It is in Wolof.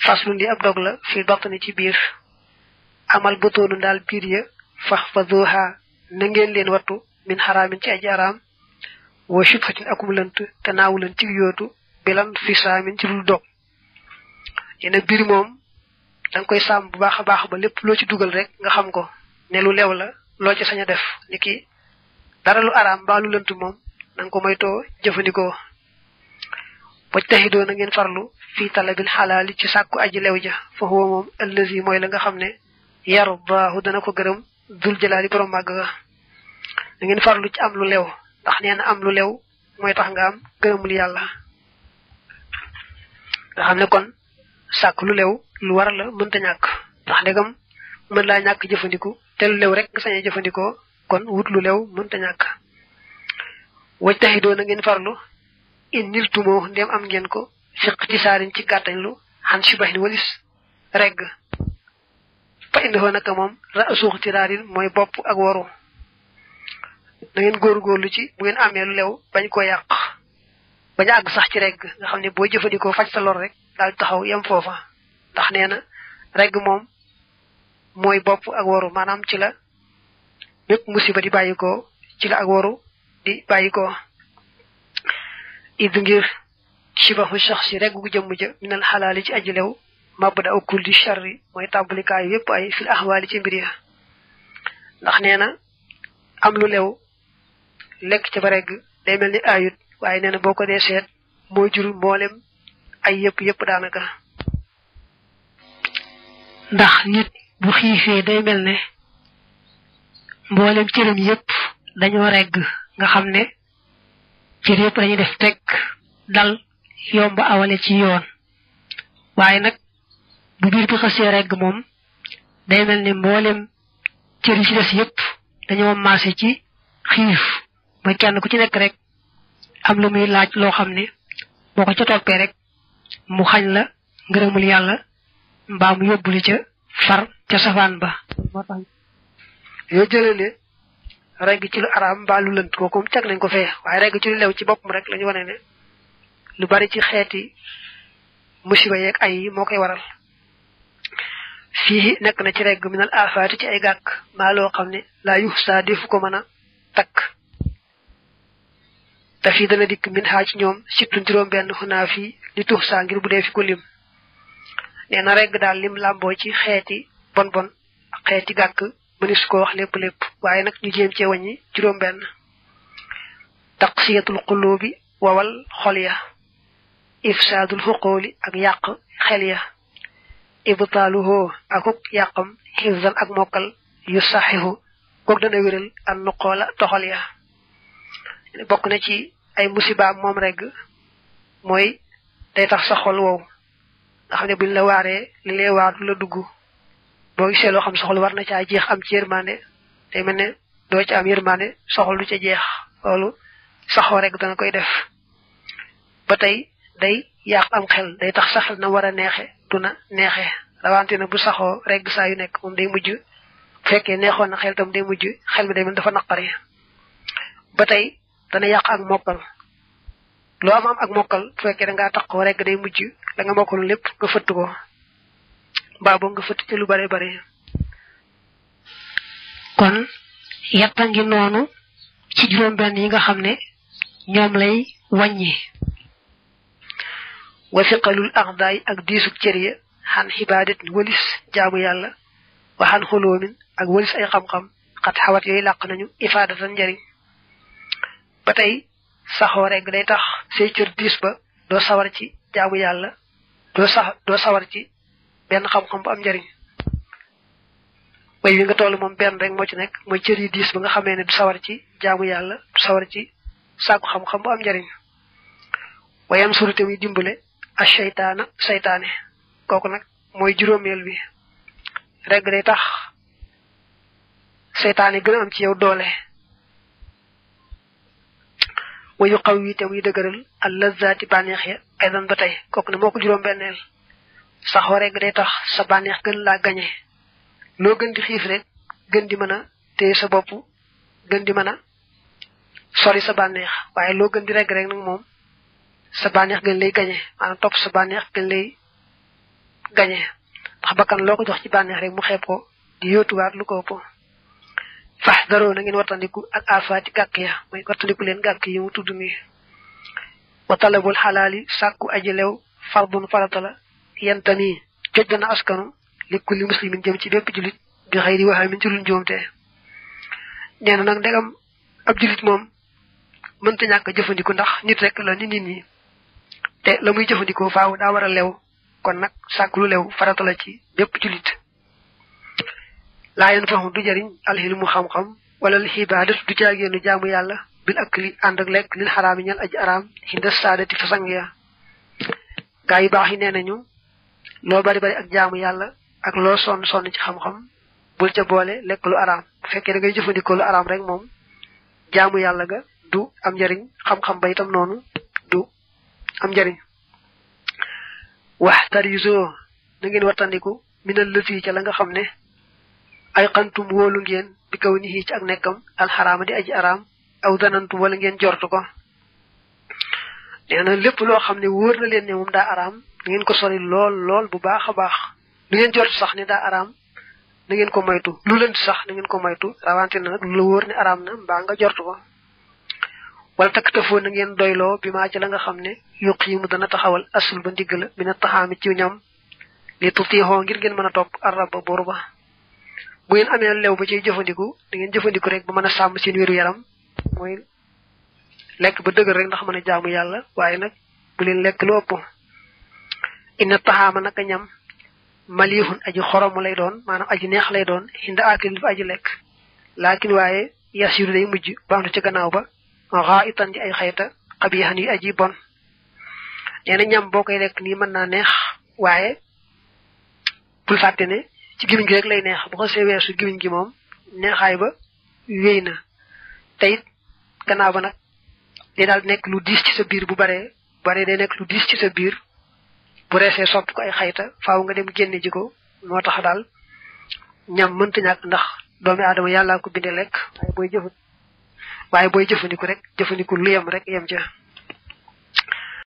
faslu ndi ab dog la fi batni ci biir amal butoonu daal biir ya fahfazuha na ngeen leen wattu min haramin ci aji araam wa shubhatin akum lënt te naawu leen ci yootu bilan fi saamin ci dul dog yena biir moom danga koy sàmm bu baax a baax ba lépp loo ci dugal rek nga xam ko ne lu lew la loo ci sañ a def niki dara lu araam mbaa lu lënt moom nanga ko moytoo jëfandikoo wajtahidoo na ngeen farlu fi talabil xalaali ci sàkku aji lew ja fa huwa moom allazi mooy la nga xam ne yardaahu dana ko gërëm dul jalaali borom màgg ga na ngeen farlu ci am lu lew ndax nee na am lu lew mooy tax nga am gërëmul yàlla nga xam ne kon sàkk lu lew lu war la mënta ñàkk ndax ndegam mën laa ñàkk jëfandiku te lu lew rek nga sañee jëfandikoo kon wut lu lew mënta ñàkk wajtahidoo na ngeen farlu in niltumoo ndem am ngeen ko fiq ci saarin ci gàttañ lu xan shibahin walis regg fa indihoo naka moom ra'suux tiraarin mooy bopp ak waru na ngeen góorgóorlu ci bu ngeen amee lu lew bañ koo yàq bañ a àgg sax ci regg nga xam ne boo jëfandikoo faj sa lor rek daal taxaw yem foofa ndax nee na regg moom mooy bopp ak waru maanaam ci la bépp musiba di bàyyikoo ci la ak waru di bàyyikoo id ngir shibahu shakhsi regg gu jëmm ja minal xalaali ci aji lew mabda kulli sharri mooy tàmbalikaayu yépp ay fil ahwaali ci mbir ya ndax nee na am lu lew lekk ca ba regg day mel ni ayut waaye nee na boo ko dee seet moo jur mboolem ay yépp daanaka ndax nit bu xiifee day mel ne mboolem cëram yépp dañoo regg nga xam ne cër yépp dañuy def teg dal yomb awale ci yoon waaye nag bu biir bi xasee regg moom day mel ne mboolem cër yi ci des yépp dañoo maase ci xiif mooy kenn ku ci nekk rek am lu muy laaj loo xam ne boo ko ca toppee rek mu xañ la ngërëmul yàlla mbaa mu yóbbuli ca far ca safaan ba moo tax yoo jëlale regg ci lu araam mbaa lu lënt kooku teg nañ ko fee waaye regg ci lu lew ci boppam rek lañu wane ne lu bari ci xeeti musiba yeeg ay yi moo koy waral fii nekk na ci regg minal afaati ci ay gàkk maa loo xam ne laa yux saa defu ko mën a takk te fii dana dikk min xaa ci ñoom sittun juróom benn xunaa fii li tux saa ngir bu dee fi ko lim nee na regg daal lim làmboo ci xeeti bon ak xeeti gàkk mënis ko wax lépp waaye nag ñu jéem cee wàññi juróom benn taqsiyatul qulubi wawal xol ya ifsaadul xuqooli ak yàq xel ya ibtaaluhoo akuk yàqam xifzan ak mokkal yu saxihu kook dana wéral an nuqoola toxal ya bokk na ci ay musibaam moom regg mooy day tax sa xol wow nga xam ne buñ la waaree li lay waar du la dugg boo gisee loo xam soxla war na caa jeex am ci yërmande day mel ne doo ci am yërmande soxla du ca jeex loolu saxoo rek dana koy def ba tey day yàq am xel day tax sa xel na war a neexe du na neexe rawante na bu saxoo rek saa yu nekk moom day mujj bu fekkee neexoon na xel tam day mujj xel mi day mel dafa naqari ba tey dana yàq ak mokkal loo am ak mokkal bu fekkee da ngaa taxoo rek day mujj da nga mokkal lépp nga fëtt ko mbaa boo nga fëtt ci lu bare bare kon yetta ngi noonu ci juróom benn yi nga xam ne ñoom lay wàññi wasiqalul axdaay ak diisuk cër ya xan xibaadat walis jaamu yàlla waxan xoloomin ak walis ay xam-xam xat xawat yooyu làq nañu ifaadatan njariñ ba tey saxoo rek day tax say cër diis ba doo sawar ci jaamu yàlla doo sawar ci benn xam-xam bu am njariñ way wi nga toll moom benn rek moo ci nekk mooy cër yi diis ba nga xamee ne du sawar ci jaamu yàlla du sawar ci sàkku xam-xam bu am njariñ wayam surute muy dimbale a saytaane kooku nag mooy juróomeel bi rek day tax saytaane gën a am ci yow doole wayu xaw yi te muy dëgëral al lazzaati bànneex ya aydan ba tey kooku ne moo ko juróom-benneel saxoo rek day tax sa bànneex gën laa gañe loo gën di xiif rek gën di mën a téye sa bopp gën di mën a sori sa bànneex waaye loo gën di rek nag moom sa bànneex gën lay gañe maanaam topp sa bànneex gën lay gañe ndax bakkan loo ko jox ci bànneex rek mu xeeb ko di yóotuwaat lu ko ëpp fax daroo na ngeen wattandiku ak alfaati gàkk ya mooy wattandiku leen gàkk yi mu tudd nii wa talabul xalaali sàkku aji lew fardun farata la yentami joj dana askanu li kulli muslimin jëm ci bépp julit bi xëy di waxee min ci luñ njuumte nee na nag ndegam ab julit moom mënta ñàkk jëfandiku ndax nit rek la ni nit ñi te la muy jëfandikoo faaw daa war a lew kon nag sàkk lu lew farata la ci bépp julit laa yen faxu du jariñ alxilmu xam-xam wala al xibadat du jaageenu jaamu yàlla bil akli ànd ak lekk lil xaraam yi ñal aji araam xinda saadati fa sang ya gaa yu baax yi nee nañu loo bari bari ak jaamu yàlla ak loo sonn sonn ci xam-xam bul ca boole lekk lu araam bu fekkee da ngay jëfandikoo lu araam rek moom jaamu yàlla ga du am njariñ xam-xam ba itam noonu du am njariñ wax tariso na ngeen wattandiku minal lëfii ca la nga xam ne ay xantum wóolu ngeen bi kaw ni ci ak nekkam alxaraama di aji araam aw danantum wala ngeen jortu ko nee na lépp loo xam ne wóor na leen ne moom daa araam na ngeen ko sori lool lool bu baax a baax lu ngeen jortu sax ne daa araam na ngeen ko moytu lu lënt sax na ngeen ko moytu rawante na nag lu la wóor ne araam na mbaa nga jortu ko wala takk tafoo na ngeen doyloo bi maa ci la nga xam ne yuqiimu dana taxawal asul ba ndigg la mina taxaami ci ñam li tutiixoo ngir ngeen mën a topp arraba buur ba bu ngeen amee lew ba ciy jëfandiku da ngeen jëfandiku rek ba mën a sàmm seen wéru yaram mooy lekk ba dëgër rek ndax mën a jaamu yàlla waaye nag bu leen lekk lu ëpp inna taxaama naka ñam malihun aji xoromu lay doon maanaam aji neex lay doon xinda akil fa aji lekk laakin waaye yasiru day mujj baamtu ca gannaaw ba xaa itan di ay xayta xabiixan yu aji bon nee na ñam boo koy lekk nii mën naa neex waaye bul fàtte ne ci gimiñ gi rek lay neex bu ko see weesu gimiñ gi moom neexaay ba wéy na te it gannaaw ba nag day daal nekk lu diis ci sa biir bu baree day nekk lu diis ci sa biir bu reesee sopp ko ay xayta faaw nga dem génne ji ko moo tax daal ñam mënta ñàkk ndax doomi aadama yàllaa ko binde lekk waaye booy jëfandiku rek jëfandiku lu yem rek yem ca